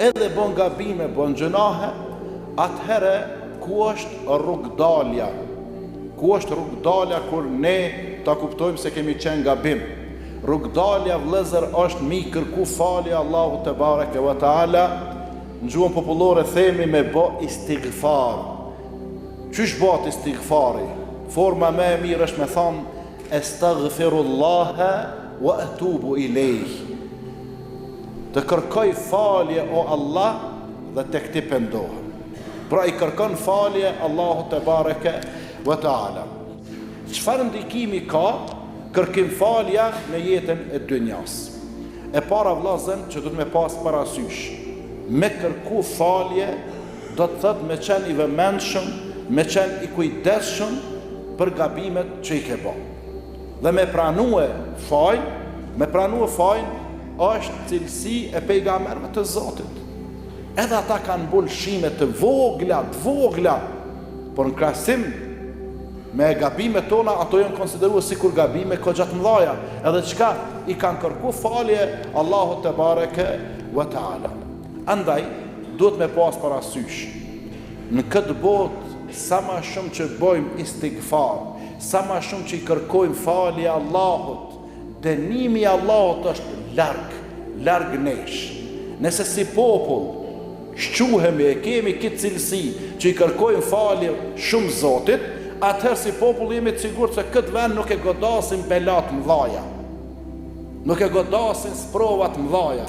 edhe bon gabime, bon gjynahe, atëherë ku është rrugdalja? Ku është rrugdalja kur ne ta kuptojmë se kemi qenë gabim? Rrugdalja vëllezër është me i kërku falje Allahut tebareke ve teala, në gjuhën popullore themi me bo istighfar. Qysh bëhet istighfari? Forma më e mirë është me thanë Estaghfirullaha wa atubu ilejh. Të kërkoj falje o Allah dhe tek ti pendohem. Pra i kërkon falje Allahut tebareke ve teala. Çfarë ndikimi ka kërkimfalja në jetën e dynjas? E para vëllazën që duhet me pas parasysh, me kërku falje do të thotë me qenë i vëmendshëm, me qenë i kujdesshëm për gabimet që i ke bo. Dhe me pranue fajin, me pranue fajin është cilësi e pejgamberëve të Zotit. Edhe ata kanë bo lëshime të vogla, të vogla, por në krahasim me gabimet tona, ato janë konsiderue sikur gabime kogja të mdhaja, edhe çka i kanë kërku falje Allahut tebareke ve teala. Andaj, duhet me pas parasysh, në këtë botë, sa ma shumë që bojmë istigfar, sa ma shumë që i kërkojmë falje Allahut, Dënimi i Allahut është larg, larg nesh. Nëse si popull shquhemi e kemi këtë cilësi që i kërkojmë falje shumë Zotit, atëherë si popull jemi të sigurt se këtë vend nuk e godasin belat mëdhaja. Nuk e godasin sprovat mëdhaja.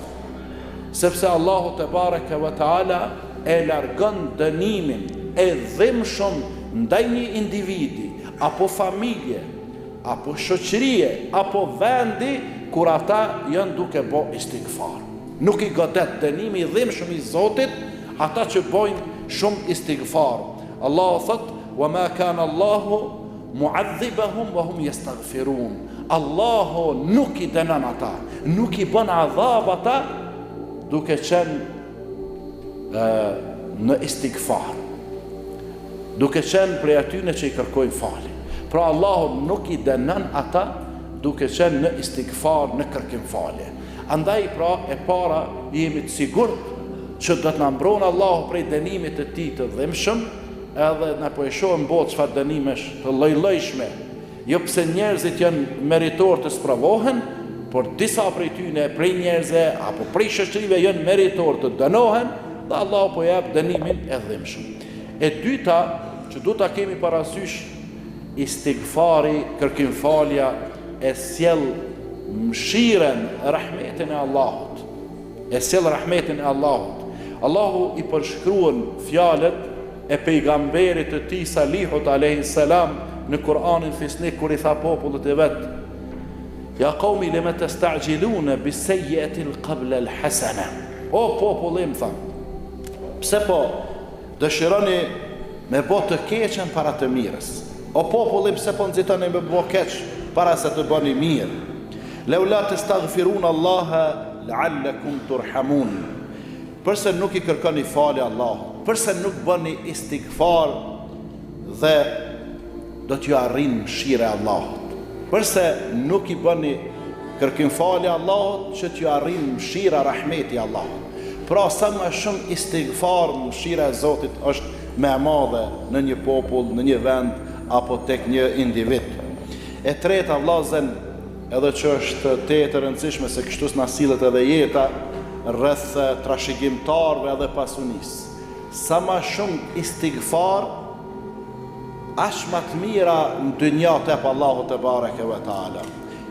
Sepse Allahu tebareke ve teala e largon dënimin e dhimbshëm ndaj një individi apo familje apo shoqërie apo vendi kur ata janë duke bo istigfar. Nuk i godet dënimi i dhimbshëm i Zotit ata që bojnë shumë istigfar. Allahu thotë: "Wa ma kana Allahu mu'adhibahum wa hum yastaghfirun." Allahu nuk i dënon ata, nuk i bën adhab ata duke qenë në istigfar. Duke qenë prej atyne që i kërkojnë falje. Pra Allahu nuk i dënon ata duke qenë në istigfar, në kërkim falje. Andaj pra e para jemi të sigurt që do të na mbron Allahu prej dënimit të tij të dhimbshëm, edhe na po e shohim n'botë çfarë dënimesh të lloj-llojshme Jo pse njerëzit janë meritorë të sprovohen, por disa prej tyne, prej njerëzve apo prej shoqërive janë meritorë të dënohen dhe Allahu po jep dënimin e dhimbshëm. E dyta, që duhet ta kemi parasysh, istigfari, kërkimfalja e sjell mëshirën, rahmetin e Allahut. E sjell rahmetin e Allahut. Allahu i përshkruan fjalët e pejgamberit të tij Salihut alejhi selam në Kur'anin fisnik kur i tha popullit të vet Ja qaumi lima tasta'jiluna bis-sayyi'ati qabla al-hasana O popull im tha pse po dëshironi me bo të keqen para të mirës O popull im pse po nxitoni me bo keq para se të bëni mirë Laula tastaghfiruna Allaha la'allakum turhamun Përse nuk i kërkoni falje Allahut? Përse nuk bëni istigfar dhe do t'ju arrin mëshira e Allahut? Përse nuk i bëni kërkim falje Allahut që t'ju arrin mëshira rahmeti i Allahut? Pra sa më shumë istigfar mëshira e Zotit është më e madhe në një popull, në një vend apo tek një individ. E treta vëllazën Edhe që është tejet e rëndësishme se kështu na sillet edhe jeta rreth trashëgimtarëve edhe pasunisë. Sa ma shumë istigfar, aq ma të mira në dynja të jep Allahu tebareke ve teala.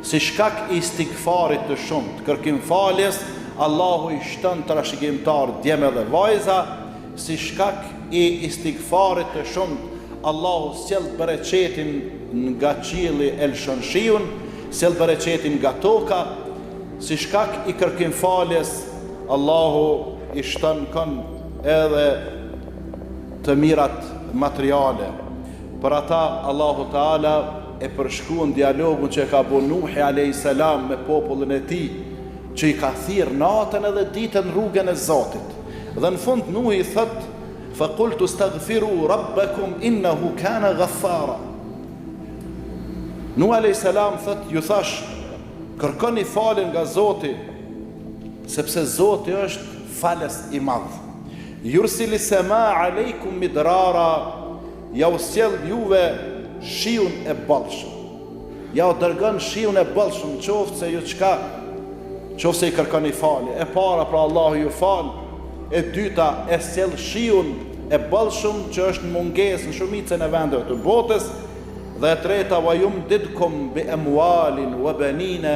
Si shkak i istigfarit të shumtë, kërkimfaljes, Allahu i shton trashëgimtarë djem edhe vajza, Si shkak i istigfarit të shumtë, Allahu sjell bereqetin nga qielli e lëshon shiun, sjell bereqetin nga toka, si shkak i kërkimfaljes, Allahu i shton kon edhe të mirat materiale. Për ata Allahu Teala e përshkruan dialogun që e ka bo Nuhi alejhi selam me popullin e tij, që i ka thirrë natën edhe ditën rrugën e Zotit. Dhe në fund Nuhi thotë, Fa qultu staghfiru rabbakum innahu kana ghaffara. Nuh alayhis salam thotë, ju thash, kërkoni falje nga Zoti, sepse Zoti është. Falës i Madh. Jursilis semaa alejkum midrara, jau sjell juve shiun e bollshëm. Jau dërgon shiun e bollshëm, qoftë se ju çka, qoftë se i kërkoni falje. E para pra Allahu ju fal, e dyta e sjell shiun e bollshëm që është në mungesë në shumicën e vendeve të botës, dhe e treta wa yumdidkum bi amwalin wa banina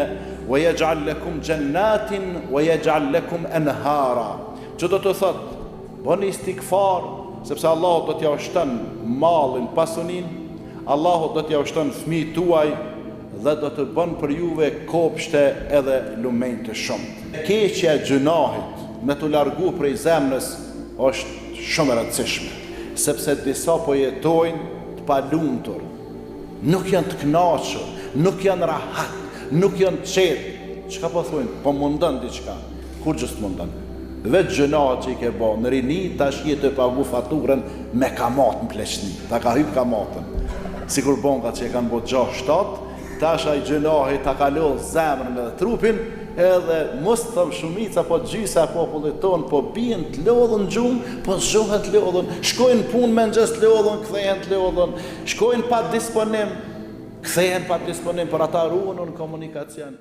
wa yaj'al lakum jannatin wa yaj'al lakum anhara. Që do të thotë, bëni istigfar, sepse Allahu do t'jau shton mallin, pasuninë, Allahu do t'jau shton fëmijët tuaj dhe do të bën për juve kopshte edhe lumenj të shumtë. E keqja e gjynahit me t'u largu prej zemrës është shumë e rëndësishme, sepse disa po jetojnë të palumtur, nuk janë të kënaqur, nuk janë rahat, nuk janë të qetë. Çka po thojnë? Po mundon diçka. Kurgjë s'të mundon. Veç gjynahet që i ke ba në rini, tash je tu e pagu faturën me kamatë në pleqni. Ta ka hyp kamatën. Sikur bankat që e kanë bo 6-7, tash ai gjynahi ta ka lodh zemrën edhe trupin, edhe mos të them shumica, po gjysa e popullit tonë, po bien të lodhun në gjumë, po zgjohen të lodhun, shkojnë në punë mëngjes të lodhun, kthehen të lodhun, shkojnë pa disponim, kthehen pa disponim, por ata ruhen në komunikacion.